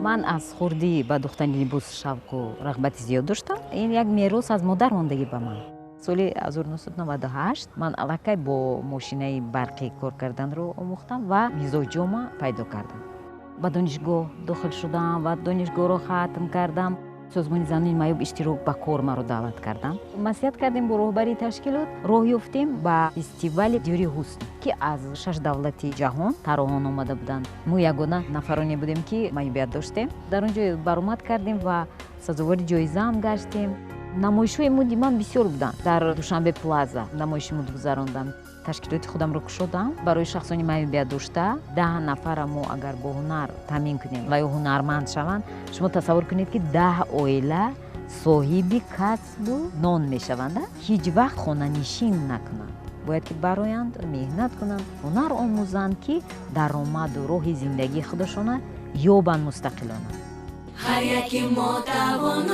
Ман аз хурдӣ ба духтани либос шавқу рағбати зиёд доштам. Ин як мерос аз модар мондагӣ ба ман. Соли 1998 ман аллакай бо мошинаи барқӣ кор карданро омӯхтам ва мизоҷома пайдо кардам. Ба донишгоҳ дохил шудам ва донишгоҳро хатм кардам. Созмони занони маъюб иштирок ба кор маро даъват карданд. Маслиҳат кардем бо роҳбарии ташкилот, роҳ ёфтем ба фестивали Диёри ҳусн, ки аз шаш давлати ҷаҳон тарроҳон омада буданд. Мо ягона нафароне будем, ки маъюбият доштем. Дар он ҷо баромад кардем ва сазовори ҷоизаам гаштем. Намоишҳои муди ман бисёр буданд. Дар Душанбе Плаза намоиши муд гузарондам. Ташкилоти худамро кушодам барои шахсони маъюбият дошта. 10 нафара мо агар бо ҳунар таъмин кунем ва ё ҳунарманд шаванд, шумо тасаввур кунед, ки 10 оила соҳиби касбу нон мешаванд. Ҳеҷ вақт хонанишин накунанд, бояд ки бароянд, меҳнат кунанд, ҳунар омӯзанд, ки даромаду роҳи зиндагии худашона ёбанд мустақилона. Ҳар яки мо тавоно.